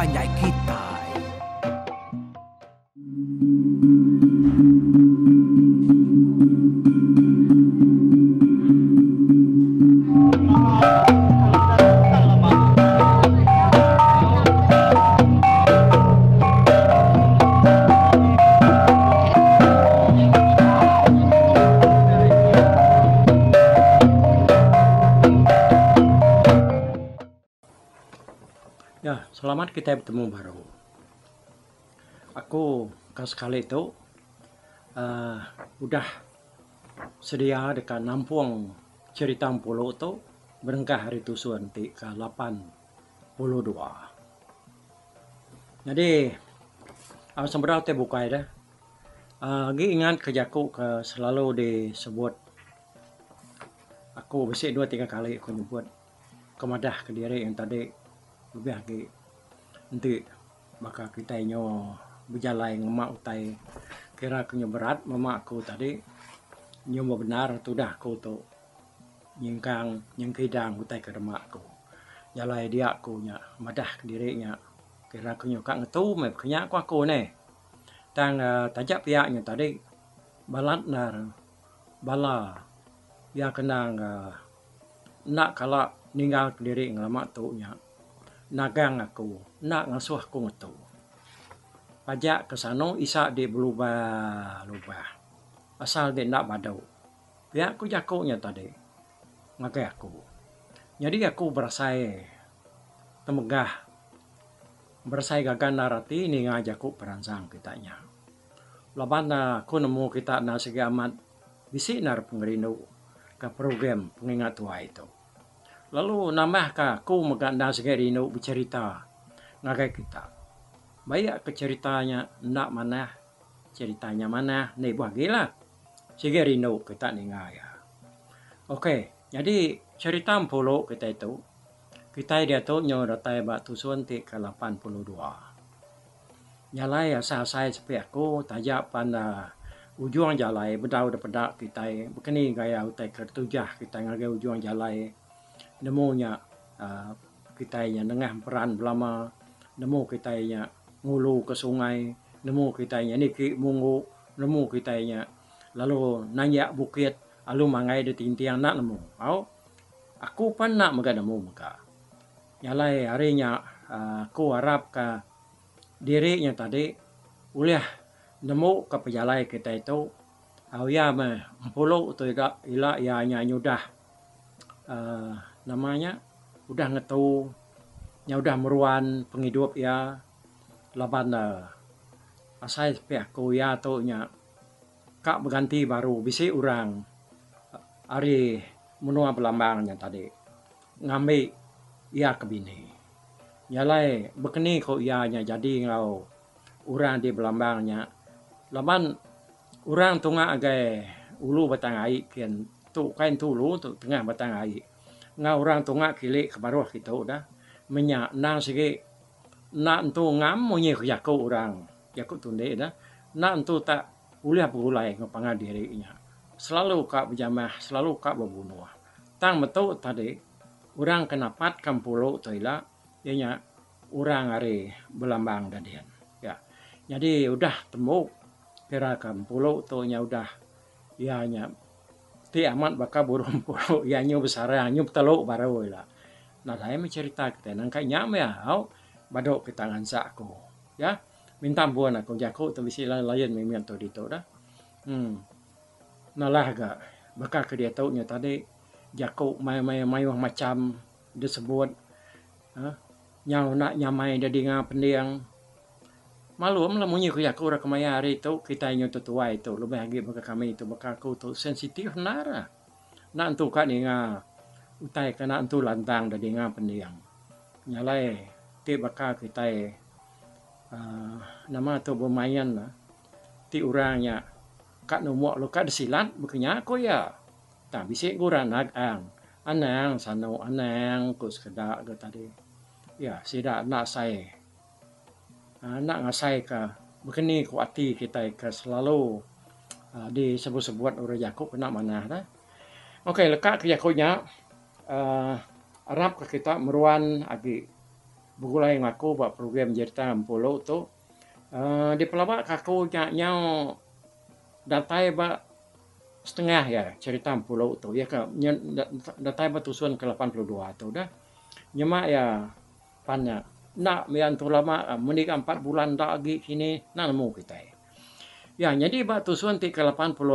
panjai kitai. Ya, selamat kitai betemu baru. Aku ka sekali tu uhh udah sedia deka nampung cherita Empulu tu berengkah ari tusun ti ke 82. Nyadi uhh sebedau ti bukai deh uhh agi ingat ke jaku ke selalu disebut aku bisi dua tiga kali ku nyebut. Ke madah kediri yang tadi lebih agi enti baka kitai nyu bejalai ngema utai kira ke nyu berat mema aku tadi nyu bebendar tudah aku tu nyingkang nyengkidang utai ke dema aku. Jalai dia aku nya madah kediri nya kira ke nyu ka ngetu meh ke nya ku aku neh. Tang uhh taja pia nya tadi balat endar bala iya kena uhh Enda kala ninggal kediri ngelama tu nya nagang aku enda ngasuh aku ngetu. Pajak ke sanu isa di belubah lubah asal di enda badu. Pia ku jaku nya tadi ngagai aku. Nyadi aku berasai temegah berasai gaga endar ati ninga jaku peransang kita nya. Laban aku nemu kita enda sigi amat. Bisi endar pengerindu ka program pengingat tuai tu. Lalu nambah ka aku mega enda sigi rindu becherita ngagai kita. Baik ke cherita nya enda manah, cherita nya manah enda ibuh agi lah. Sigi rindu kita ninga iya. Ok, nyadi cherita empulu kitai tu, kitai diatu nyau datai ba tusun ti ke 82. Nya alai asai-asai sepi aku taja pan ujung jalai bedau da peda kitai bekeni gaya utai ke tujah kitai ngagai ujung jalai nemu nya uhh kitai nya nengah emperan belama nemu kitai nya ngulu ke sungai nemu kitai nya niki munggu nemu kitai nya lalu nanjak bukit lalu manggai da tinting enda nemu au. Aku pan enda mega nemu mega. Nya alai ari nya uhh aku arap ka Diri nya tadi ulih nemu ka pejalai kitai tu au iya meh empulu tu ida ila iya nya nyudah uhh nama nya udah ngetu nya udah meruan pengidup iya laban ne asai sepi aku iya tu nya ka beganti baru bisi orang ari menua Belambang nya tadi ngambi iya ke bini. Nya alai bekeni ku iya nya jadi enggau orang di Belambang nya laban orang tunga agai ulu Batang Ai kin tu ukai entu ulu tu tengah Batang Ai enggau orang tunga kili ke baruh kitu dah menya endang sigi enda entu ngam munyi ku jaku orang jaku tundi dah enda entu tak ulih begulai enggau pangan diri nya selalu ka bejamah selalu ka bebunuh. Tang metu tadi orang ke napatka empulu tu ila iya nya orang ari Belambang Gading. Ya. Nyadi udah tembu kira ke empulu tu nya udah iya nya ti amat baka burung empulu iya nyu besarang nyu betelu baru ila. Nadai meh cherita kitai nangka nya meh au badu kita ngansak aku. Ya. Minta ampun aku jaku tu bisi lain-lain mimit tu ditu dah. Em. Nalah ga baka ke diatu nya tadi jaku mayuh mayuh macham disebut uhh nyau enda nyamai da dinga pending. Malum lah munyi ku jaku ira kemaya hari tu kitai nyau tetuai tu lebih agi baka kami tu baka aku tu sensitif endar. Enda entu ka ninga utai ke enda entu lantang da dinga pending. Nya alai ti baka kitai uhh nama tu bemain ti orang nya. Ka numok lu ka desilat baka nya ku iya. Tang bisi ga orang nagang. Anang sanu anang ku sekeda ga tadi. Iya sida enda asai uhh enda ngasai ka baka ni ku ati kitai ke selalu uhh disebut-sebut orang jaku kena manah deh. Ok leka ke jaku nya uhh arap ka kita meruan agi. begulai enggau aku ba program Jerita Empulu tu. Aaa dipelaba ka aku nya nyau datai ba setengah iya cherita Empulu tu iya ka datai ba tusun ke 82 tu dah. Nyema iya pan nya enda maya entu lama meni ka empat bulan enda agi kini enda nemu kitai. Iya nyadi ba tusun ti ke 81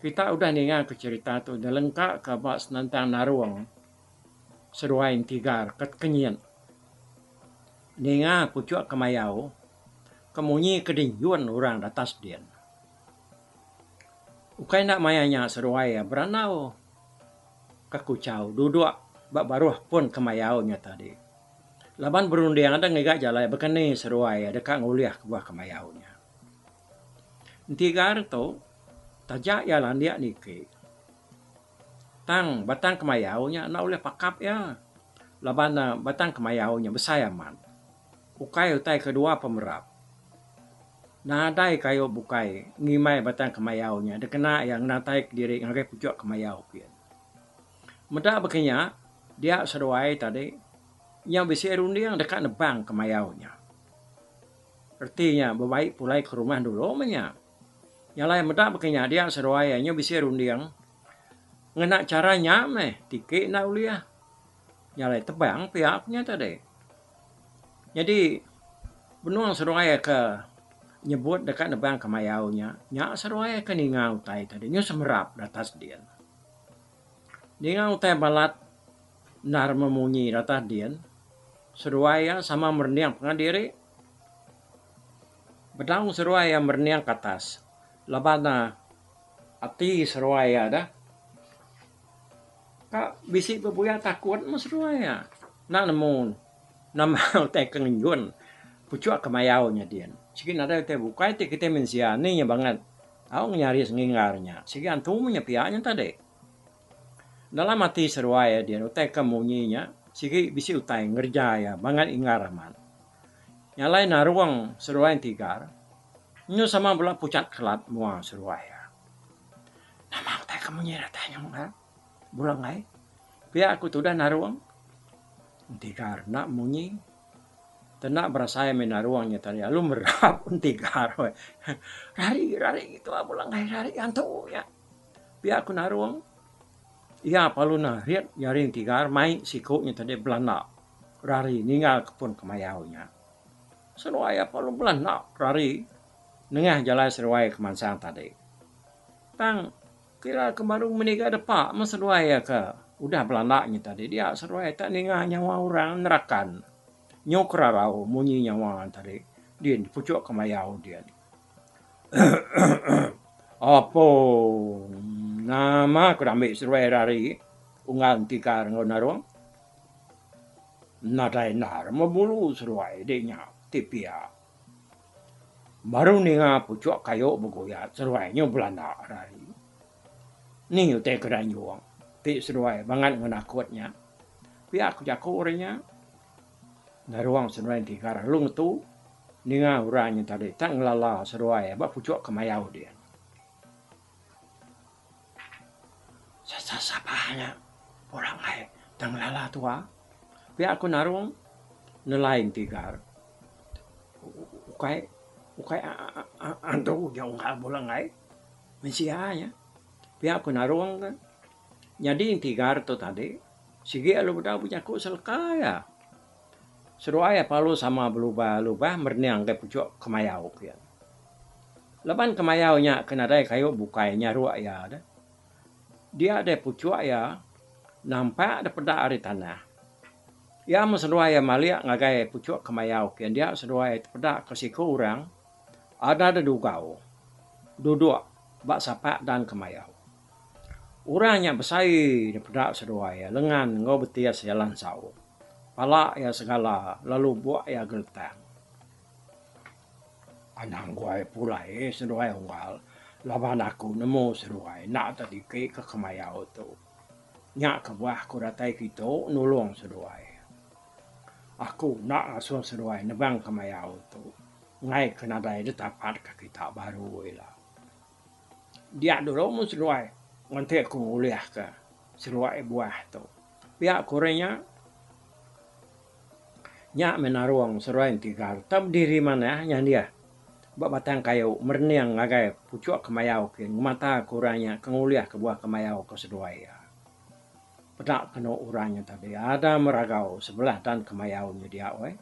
kita udah ninga ke cherita tu nelengka ka ba senentang narung seduai entigar ke tekenyit. Ninga puchuk kemayau ke munyi ke dinjun orang datas din. Ukai enda maya nya seduai iya berandau ke kuchau duduk ba baruh pun kemayau nya tadi. Laban berunding deh ngiga jalai baka ni seduai iya deka ngulih kebuah kemayau nya. Entigar tu taja iya landik niki tang batang kemayau nya enda ulih pakap iya. Laban ne batang kemayau nya besai amat. Ukai utai ke dua pemerap. Nadai kayu bukai ngimbai batang kemayau nya dikena iya ngenatai kediri ngagai puchuk kemayau pin. Meda baka nya, dia seduai tadi nyau bisi runding deka nebang kemayau nya. Reti nya bebai pulai ke rumah dulu meh nya. Nya alai meda baka nya dia seduai nyau bisi runding ngena chara nya meh tiki enda ulih. Nya alai tebang pia ku nya tadi. Nyadi benung seduai ke nyebut deka nebang kemayau nya, nya seduai ke ninga utai tadi nyau semerap datas din. Ninga utai balat endar memunyi datas din, seduai iya sama merening pengan diri. Bedau seduai iya merening ke atas laban ne ati seduai iya dah. Ka bisi bebuya takut meh seduai iya. Enda nemu nama utai ke ngenjun puchuk kemayau nya din. Sigi nadai utai bukai ti kitai mensia ni nya bangat tau ngenyaris nginggar nya. Sigi antu meh nya pia nya tadi. Dalam ati seduai iya din utai ke munyi nya sigi bisi utai ngereja iya bangat inggar amat. Nya alai narung seduai entigar nyu sama bela puchat kelat mua seduai iya. Nama utai ke munyi datai nya mega bula enggai. Pia ku tudah narung entigar enda munyi. Tenda berasai meh narung nya tadi lalu merap entigar. Rari rari tua bula enggai rari antu nya. Pia ku narung iya perlu narit jari entigar mai siku nya tadi belanda rari ninggal ke pun kemayau nya. Seduai iya perlu belanda rari nengah jalai seduai ke mansang tadi. Tang kira ke baru meniga depa meh seduai iya ke udah belanda nya tadi dia seduai tak ninga nyawa orang nerakan nyu kerarau munyi nyawa tadi din puchok kemayau din. Apo nama ku ambi seduai rari unggal entigar enggau narung. Nadai endar mebulu seduai di nya ti pia. Baru ninga puchuk kayu beguyat seduai nyu belanda rari. Ni utai ke danjung ti seduai bangat ngenakut nya. Pia ku jaku orang nya. Narung seduai entigar lalu ngetu ninga orang nya tadi tak ngelala seduai ba puchuk kemayau din. Sapa nya orang ai tang ngelala tua. Pia ku Narung nelai entigar. Ukai ukai antu nya unggal bula enggai mensia nya. Pia ku Narung ke. Nyadi entigar tu tadi sigi lalu bedau bejaku seleka iya. Seduai iya perlu sama belubah lubah merening ngagai puchuk kemayau ke iya. Laban kemayau nya ke nadai kayu bukai nyaruk iya deh. Dia deh puchuk iya nampak deh peda ari tanah. Iya meh seduai iya malik ngagai puchuk kemayau ke dia seduai tepeda ke siku orang ada dedugau duduk ba sapak dan kemayau. Orang nya besai dipeda seduai iya lengan enggau betis iya lansau. Pala iya segala lalu buk iya geletang. Anang guai pulai seduai unggal laban aku nemu seduai enda tediki ke kemayau tu. Nya kebuah aku datai kitu nulung seduai. Aku enda ngasuh seduai nebang kemayau tu enggai ke nadai ditapatka kita baru ila. Dia dulu mun seduai nganti aku ngulihka seduai buah tu. Pia ku orang nya. Nya meh Narung seruai Entigar tau bediri manah nya ndiah ba batang kayu merening ngagai puchuk kemayau kin ngemata ke orang nya ke ngulih ke buah kemayau ke seduai iya. Peda kenu orang nya tadi ada meragau sebelah dan kemayau nya dia weh.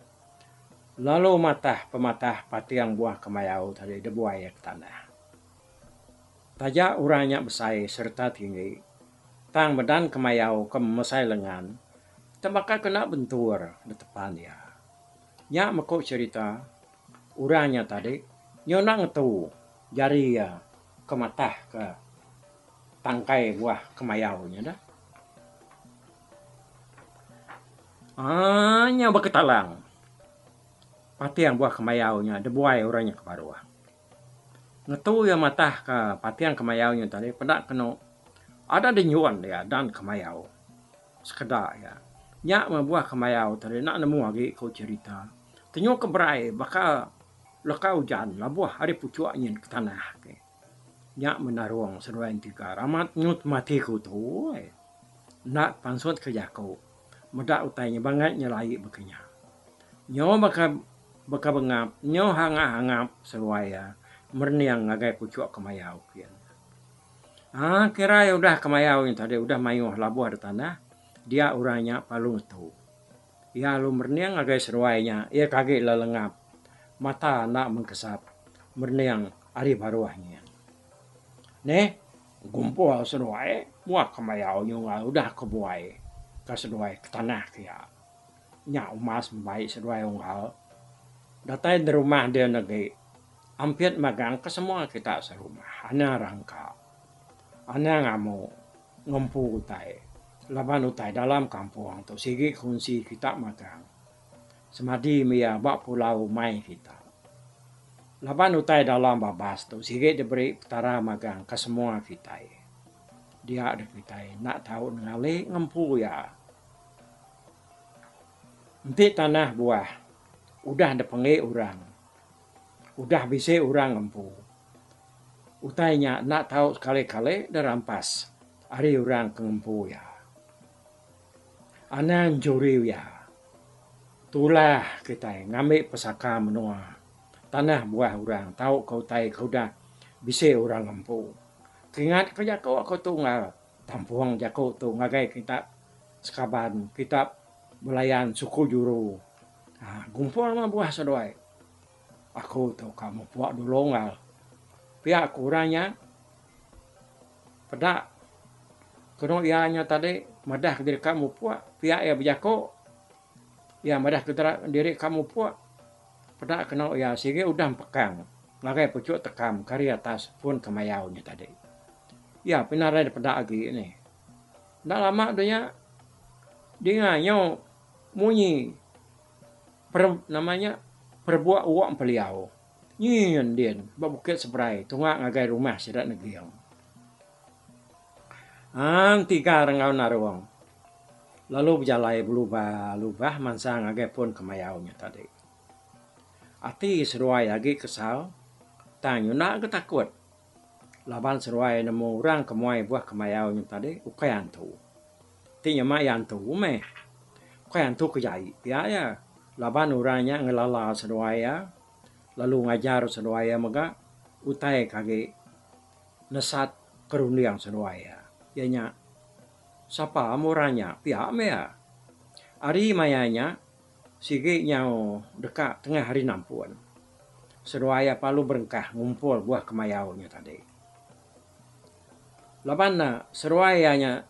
Lalu matah pematah pating buah kemayau tadi dibuai iya ke tanah. Taja orang nya besai sereta tinggi tang medan kemayau ke mesai lengan Tebaka kena bentur detepan iya. Nya meku cherita orang nya tadi nyau enda ngetu jari iya ke matah ke tangkai buah kemayau nya dah. Aaa nya beketalang pating buah kemayau nya dibuai orang nya ke baruh. Ngetu iya matah ke pating kemayau nya tadi peda kenu ada dinyun iya dan kemayau. Sekeda iya. Nya meh buah kemayau tadi enda nemu agi ku cherita. Tenyu ke berai baka leka ujan labuh ari puchuk nyin ke tanah agi. Nya meh narung seduai entigar amat nyut mati ku tu ai. Enda pansut ke jaku meda utai nya bangat nyelai baka nya. Nyo baka baka bengap nyo hangap-hangap seduai iya merening ngagai puchuk kemayau kin. Aa kira iya udah kemayau nya tadi udah mayuh labuh da tanah dia orang nya palu ngetu. Iya lalu merening ngagai seduai nya iya ke agi lelengap mata enda mengkesap merening ari baruh nyin. Neh gumpul seduai mua kemayau nyunggai udah ke buai ka seduai ke tanah ke iya. Nya umas membai seduai unggal datai nerumah din agi. Ampit magang ke semua kita serumah anang rangka, anang amu ngempu utai laban utai dalam kampung tu sigi kunsi kita magang semadi mia ba pulau umai kita. Laban utai dalam babas tu sigi diberi Petara magang ke semua kitai. Dia deh kitai enda tau nengali ngempu iya. Enti tanah buah udah dipenggi orang. Udah bisi orang ngempu. Utai nya enda tau sekali-kali dirampas ari orang ke ngempu iya. Anang enchuri iya. Tulah kitai ngambi pesaka menua tanah buah orang tauka utai ke udah bisi orang ngempu. Kingat ke jaku aku tu enggau tampung jaku tu ngagai kita sekaban kita belayan suku juru. Gumpul meh buah seduai. Aku tu ka mupuk dulu enggau pia ku orang nya peda kenu iya nya tadi madah diri ka mupuk pia iya bejaku iya madah diri ka mupuk peda kenu iya sigi udah empekang ngagai puchuk tekam ke ari atas pun kemayau nya tadi. Iya pun nadai dipeda agi nih. Enda lama du nya dinga nyau munyi. Per nama nya perebuk wok empeliau. Nyin din ba bukit seberai tunga ngagai rumah sida Neging. Ang Tigar enggau Narung lalu bejalai belubah lubah mansang ngagai pun kemayau nya tadi. Ati seduai agi kesal tang nyunda ga takut laban seduai nemu orang ke muai buah kemayau nya tadi ukai antu. Ti nyema iya antu meh. Ukai antu ke jai pia iya. Laban orang nya ngelala seduai iya lalu ngajar seduai iya mega utai ke agi nesat ke runding seduai iya. Iya nya sapa meh orang nya pia meh iya. Ari maya nya sigi nyau deka tengah hari nampun. Seduai iya parlu berengkah ngumpul buah kemayau nya tadi. Laban ne seduai iya nya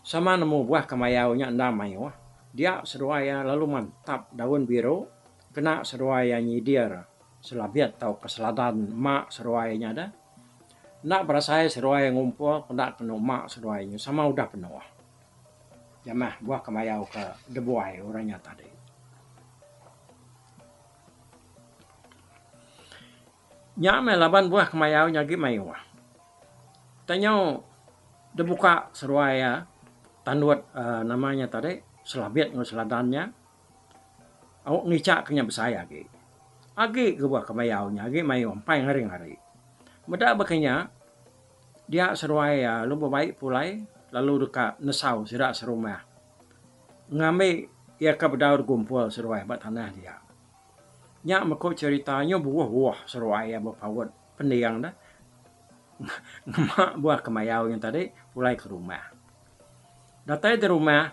sama nemu buah kemayau nya endang mayuh, dia seduai iya lalu mantap daun biru kena seduai iya nyidir selabit tauka seladan ema seduai nya deh. Enda berasai seduai iya ngumpul peda kenu ema seduai nya sama udah penuh. Jamah buah kemayau ke dibuai orang nya tadi. Nya meh laban buah kemayau nya agi mayuh. Tang nyau dibuka seduai iya tandut uhh nama nya tadi selabit enggau seladan nya au ngicha ke nya besai agi. Agi ke buah kemayau nya agi mayuh empai ngari-ngari. Meda baka nya dia seduai iya lalu bebai pulai lalu deka nesau sida serumah ngambi. Iya ke bedau digumpul seduai ba tanah dia. Nya meh ku cherita nyu buoh-buoh seduai iya bepaut pending deh. Ngema buah kemayau nya tadi pulai ke rumah. Datai di rumah,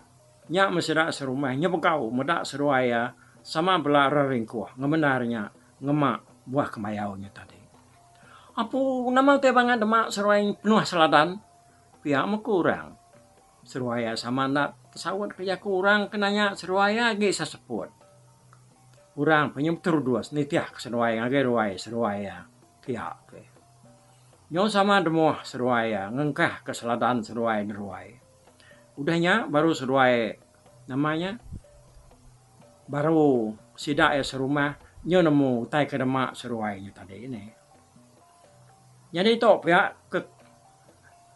nya meh sida serumah nyebegau meda seduai iya sama bela reringkuh ngemendar nya ngema buah kemayau nya tadi. Apu nama utai bangat dema seduai penuh seladan? Pia meh ku orang. Seduai iya sama enda tesaut ke jaku orang ke nanya seduai iya agi seseput. Orang pe nyau beterudus nitih ke seduai ngagai ruai seduai iya pia ke. Nyau sama demuh seduai iya ngengkah ke seladan seduai neruai. Udah nya baru seduai nama nya baru sida iya serumah nyau nemu utai ke dema seduai nya tadi nih. Nyadi tu pia ke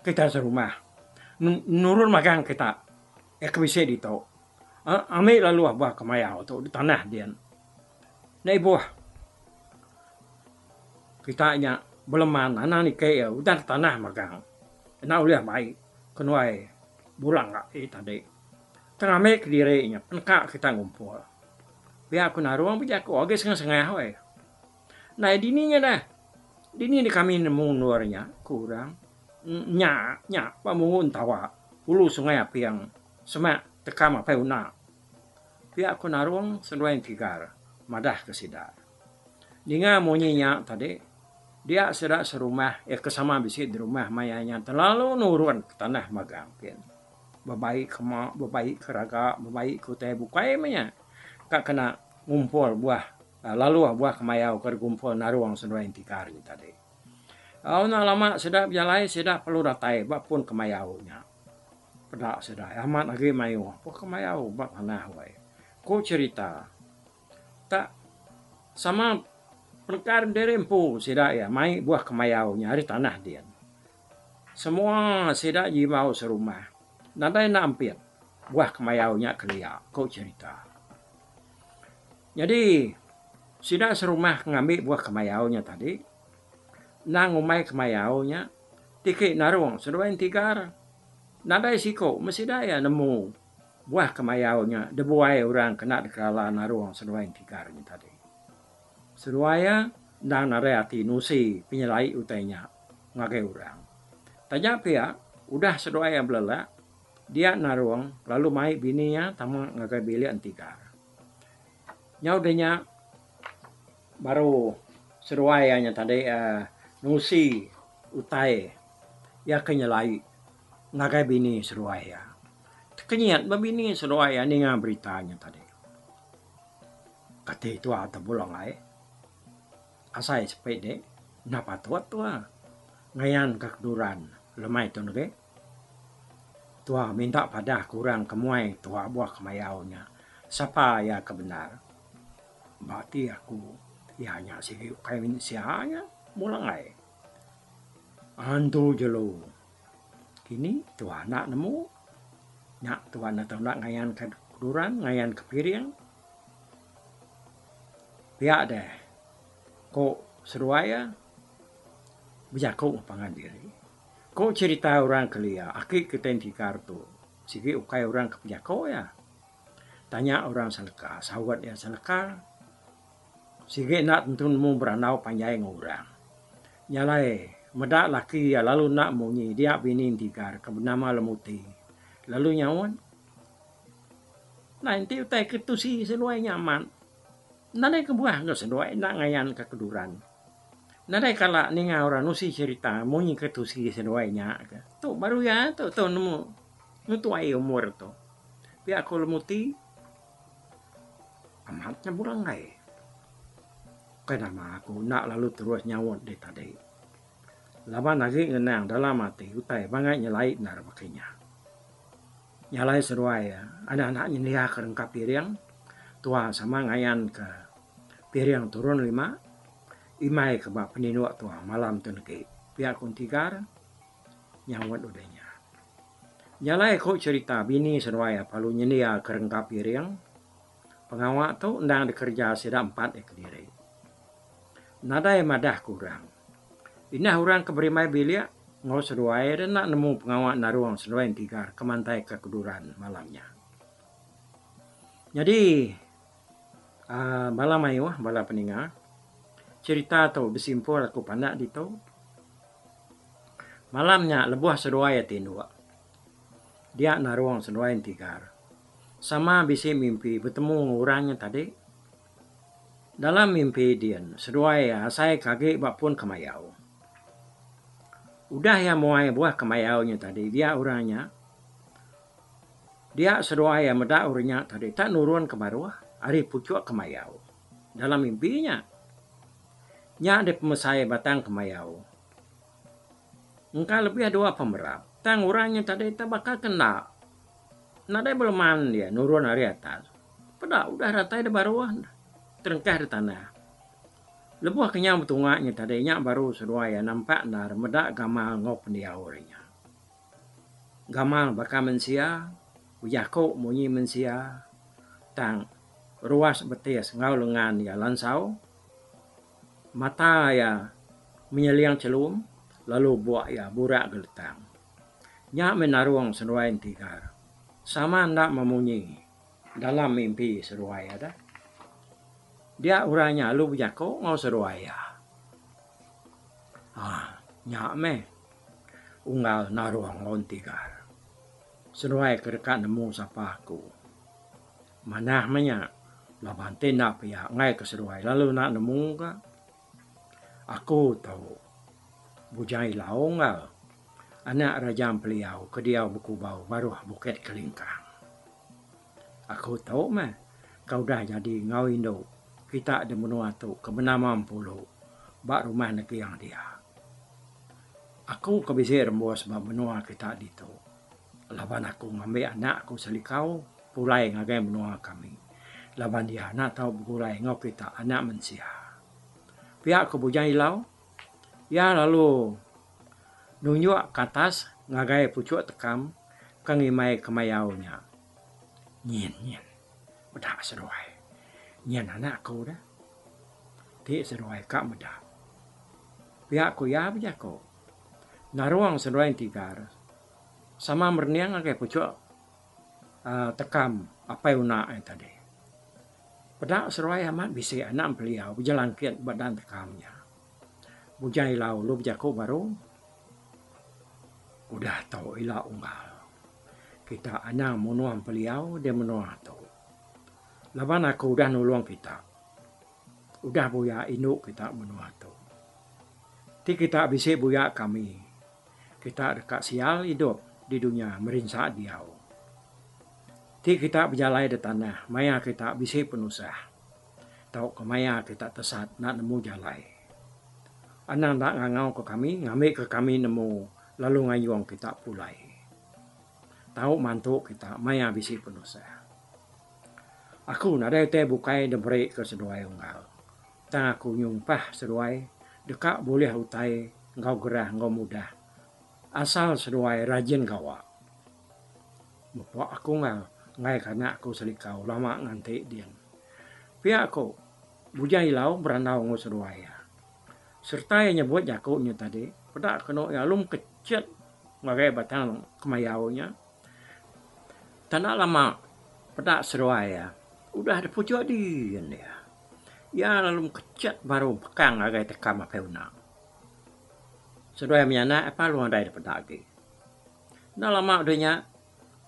kita serumah nurun magang kita iya ke bisi ditu ami lalu ba kemayau tu di tanah din. Enda ibuh kita nya beleman anang niki iya udah di tanah magang enda ulih mai kenuai bulang ai tadi. Tang ami kediri nya peneka kita ngumpul. Pia ku Narung bejaku agi sengah-sengah weh. Ndai dini nya deh. Dini deh kami nemu endur nya, ku orang. Nya, nya ba muru entawa ulu Sungai Aping semak tekam Apai Una. Pia ku Narung seduai Entigar madah ke sida. Ninga munyi nya tadi, dia sida serumah iya ke sama bisi di rumah maya nya telalu nurun ke tanah magang kin. Bebai ke ma, bebai ke raga, bebai ke utai bukai meh nya ka kena ngumpul buah Lalu buah kemayau ke digumpul Narung seduai Entigar nya tadi. Au enda lama sida bejalai sida perlu datai ba pun kemayau nya. Peda sida amat agi mayuh buah kemayau ba tanah wai. Ku cherita tak sama penekar diri empu sida iya mai buah kemayau nya ari tanah din. Semua sida jimbau serumah nadai enda ampit buah kemayau nya kelia, ku cherita. Nyadi, sida serumah ke ngambi buah kemayau nya tadi, endang ngumbai kemayau nya tiki narung seduai entigar. Nadai siku meh sida iya nemu buah kemayau nya dibuai orang kena dikelala narung seduai entigar nya tadi. Seduai iya endang nadai ati nusi penyelai utai nya ngagai orang. Taja pia, udah seduai iya belelak, dia narung lalu mai bini iya tama ngagai bilik entigar. Nyau deh nya baru seduai iya nya tadi uhh ngusi utai iya ke nyelai ngagai bini seduai iya. Tekenyit ba bini seduai iya ninga berita nya tadi. Kati tua tebulong ai asai sepi deh enda patut tua ngayan ka keduran lemai tu negi. Tua minta padah ke orang ke muai tua buah kemayau nya. Sapa iya ke bendar? Ba ati aku iya nya sigi ukai mensia nya mulai. Antu jelu. Kini tua enda nemu. Nya tua enda tau enda ngayan ka keduran ngayan ka piring. Pia deh ko seduai iya bejaku ngan pangan diri. Ko cherita orang kelia aki kitai entigar tu sigi ukai orang ke pejako iya. Tanya orang seleka saut iya seleka sigi enda tentu nemu berandau panjai enggau orang. Nya alai meda laki iya lalu enda munyi dia bini entigar ke benama Lemuti lalu nyaut Nai enti utai ke tusi seduai nya amat nadai kebuah enggau seduai enda ngayan ka keduran. Nadai kala ninga orang nusi cherita munyi ke tusi seduai nya ke. Tu baru iya tu tu nemu ngetuai umur tu. Pia ku Lemuti amat nya burang ai. Kai nama aku enda lalu terus nyaut deh tadi. Laban agi ngenang dalam ati utai bangai nyelai endar baka nya. Nya alai seduai anak-anak nyendia ke rengka piring tua sama ngayan ke piring turun lima imai ke ba peninduk tua malam tu negi pia ku Entigar nyaut udah nya. Nya alai ku cherita bini seduai lalu nyendia ke rengka piring pengawa tu endang dikereja sida empat iya kediri. Nadai madah ke orang. Indah orang ke berimbai bilik enggau seduai deh enda nemu pengawa narung seduai entigar ke mantaika keduran malam nya. Nyadi aaa bala mayuh bala peninga cherita tu besimpul aku pandak ditu. Malam nya lebuh seduai iya tinduk dia narung seduai entigar sama bisi mimpi betemu enggau orang nya tadi. Dalam mimpi din seduai iya asai ke agi ba pun kemayau. Udah iya muai buah kemayau nya tadi dia orang nya. Dia seduai iya meda orang nya tadi tak nurun ke baruh ari puchuk kemayau dalam mimpi nya. Nya deh pemesai batang kemayau. Engka lebih dua pemerap tang orang nya tadi tak baka ke enda. Nadai beleman iya nurun ari atas. Peda udah datai da baruh terengkah da tanah. Lebuh ke nyau betunga nya tadi nya baru seduai iya nampak endar meda gamal enggau pendiau orang nya. Gamal baka mensia, bejaku munyi mensia tang ruas betis enggau lengan iya lansau. Mata iya menyeling chelum lalu buk iya burak geletang. Nya meh narung seduai entigar. Sama enda memunyi dalam mimpi seduai iya deh. Dia orang nya lalu bejaku enggau seduai iya. Haa nya meh. Unggal Narung enggau Entigar. Seduai ke deka nemu sapa aku. Manah meh nya laban ti enda pia enggai ke seduai lalu enda nemu ka. Aku tu Bujang Ilau unggal anak Raja Empeliau ke diau bekubau baruh Bukit Kelingkang. Aku tu meh ke udah jadi enggau indu kita di menua tu ke benama Empulu ba rumah Neging dia. Aku ke bisi rembus ba menua kita ditu laban aku ngambi anak aku selikau pulai ngagai menua kami laban iya enda tau begulai enggau kita anak mensia. Pia ku Bujang Ilau, iya lalu nunjuk ke atas ngagai puchuk tekam ke ngimbai kemayau nya. Nyin nyin meda seduai. Nyin anak aku deh. Ti seduai ka meda. Pia ku iya bejaku. Narung seduai entigar sama merening ngagai puchuk uhh tekam apai una iya tadi. Peda seduai amat bisi anak empeliau bejelangkit ba dan tekam nya. Bujang Ilau lalu bejaku baru, Udah tu ila unggal. Kita anang munuh empeliau di menua tu. Laban aku udah nulung kita. Udah buya indu kita menua tu. Ti kita bisi buya kami, kita deka sial idup di dunya merinsa diau. Ti kita bejalai da tanah maya kita bisi penusah tauka maya kita tesat enda nemu jalai. Anang enda ngangauka kami ngambika kami nemu lalu ngayung kita pulai. Tau mantu kita maya bisi penusah. Aku nadai utai bukai diberi ke seduai unggal. Tang aku nyumpah seduai deka bulih utai enggau gerah enggau mudah asal seduai rajin gawa. Mupok aku enggau enggai ke anak aku selikau lama nganti din. Pia ku Bujang Ilau berandau enggau seduai iya. Sereta iya nyebut jaku nya tadi, peda kenu iya alum kechet ngagai batang kemayau nya. Tanda lama peda seduai iya udah dipujuk din iya. Iya lalu mekechet baru pekang ngagai tekam apai una. Seduai menyanak apai lalu nadai dipeda agi. Enda lama udah nya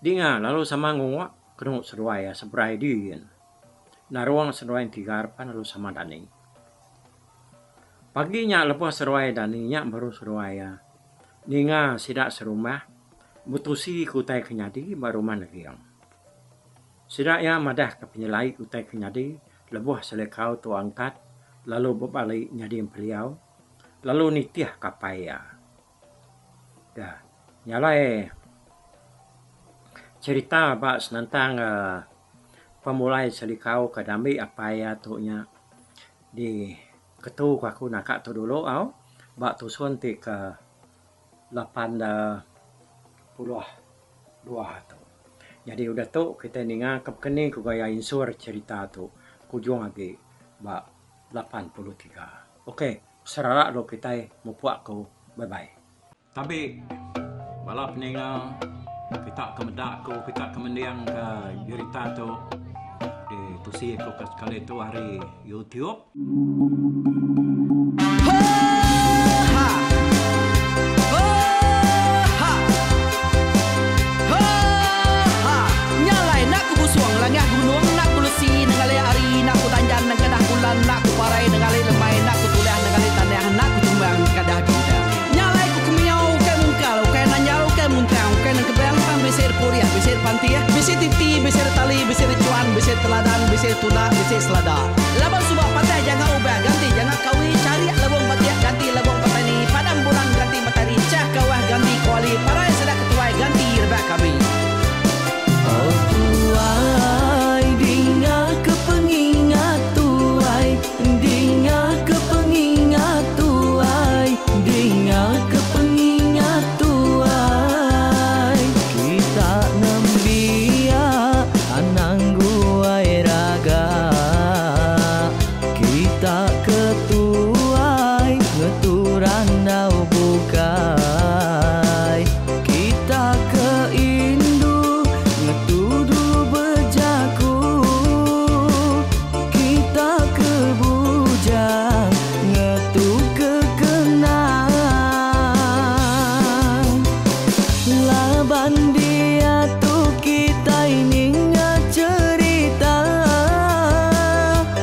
dinga lalu sama ngungok kenu seduai iya seberai din. Narung seduai entigar pan lalu sama dani. Pagi nya lebuh seduai dani nya baru seduai iya ninga sida serumah betusi ke utai ke nyadi ba rumah Neging. Sida iya madah ke penyelai utai ke nyadi lebuh Selekau tu angkat lalu bebali nyadi empeliau lalu nitih ke apai iya. Dah nya alai cherita ba senentang uhh pemulai Selekau ke diambi apai iya tu nya di ketu ku aku naka tu dulu au ba tusun ti ke 82 tu. Nyadi udah tu kitai ninga ke bekeni ku gaya insur cherita tu kujung agi ba 83. Ok serara dulu kitai mupuk aku bye bye. Tabi bala peninga kita ke meda aku kita ke mending ka jerita tu. Tusi aku ke sekali tu ari YouTube. Nya alai enda ku busung langah gunung enda ku lesi nengali hari enda ku danjan nengkadah bulan enda ku parai nengali lemai enda ku tulah nengali tanah enda ku tumbang nengkadah bintang. Nya alai ku kemiau ukai mungkal ukai nanjal ukai muntang ukai nengkebang tang bisi repurih bisi repantih bisi titi bisi retali bisi rechuan bisi teladan bisi tunda bisi selada. Laban suba patah janga ubah ganti janga kawi charik lebung batik ganti lebung petani padam bulan ganti matari chah kawah ganti kuali parai sida ketuai ganti rebak kami. Oh tuai dinga ke pengingat tuai dinga ke pengingat tuai dinga ke pengingat tuai kita nembiak anang guai raga kita ke tuai ngetu randau bukai kita ke indu ngetu dulu bejaku kita ke bujang ngetu ke kenang laban diatu kitai ninga cherita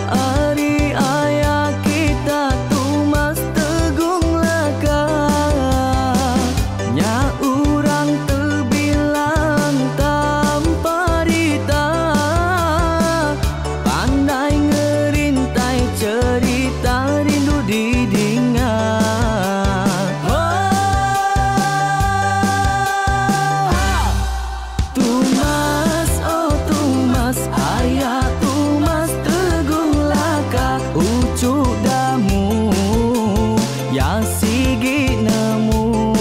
ari aya kita Tumas Tegung Laka nya orang tebilang tanpa rita pandai ngerintai cherita rindu didinga. Tumas oh Tumas aya Tumas Tegung Laka uchu damu ya sigi nemu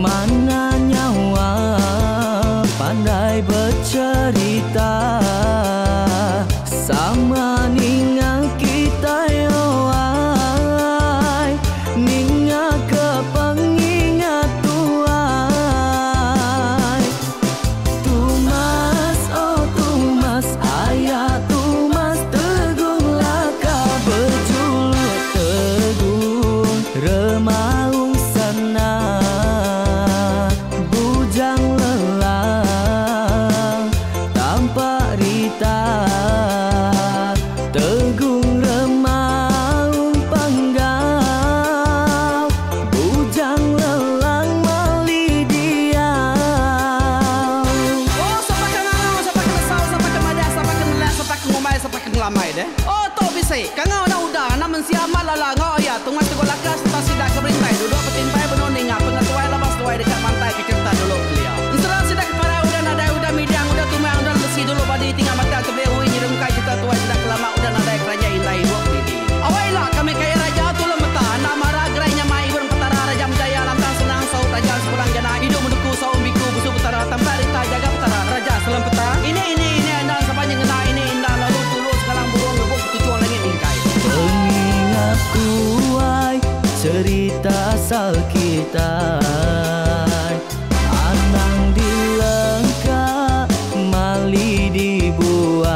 mana nyawa pandai bercerita sama ninga kita ai ninga ke pengingat tuai. Tumas oh Tumas aya Tumas Tegung Laka berjuluk Tegung Remaung sana bujang lelang tanpa rita Tegung Remaung Panggau bujang lelang mali diau. Oh sapa ke ngangau sapa ke nesau sapa ke madah sapa ke nelak sapa ke ngumbai sapa ke ngelamai deh. Oh tu bisi kangau enda udah anak mensia amat lala enggau iya Tungas Teguh Laka sereta sida ke berintai duduk betimpai benung ninga pengetuai laban seduai deka mantai ke cherita dulu kelia. Ensera sida ke parai udah nadai udah midang udah tumang udah lesi dulu badi tinggal batang tebeli ui nyerungkai cherita tuai sida ke lama udah nadai keranjai indai ibup didi. Awai ila kami kaya raja tulung meta anak mara gerai nyamai ibun petara raja menjaya lantang senang saut raja sepulang jana idup menuku saum biku busu petara tampak rita jaga petara raja selempeta ini ini ini endang sapa nyengena ini indah lalu tulu sekalang burung ngebuk ketuchung langit mingkai. Pengingat tuai cerita asal kitai anang dilengka mali dibuai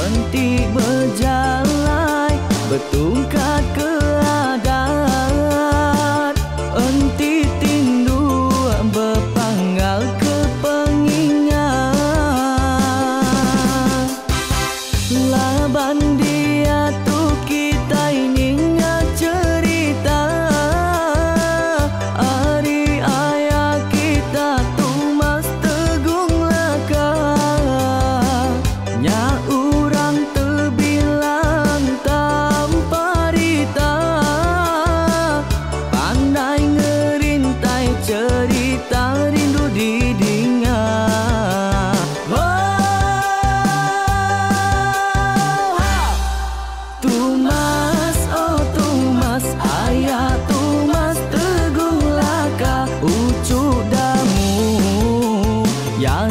enti bejalai betungkat ke adat enti tindu bepanggal ke pengingat laban diatu kitai ninga cherita ari aya kita Tumas Tegung Laka nya orang tebilang tanpa rita pandai ngerintai cherita rindu didinga. Oh, Tumas oh Tumas aya Tumas Tegung Laka uchu damu ya.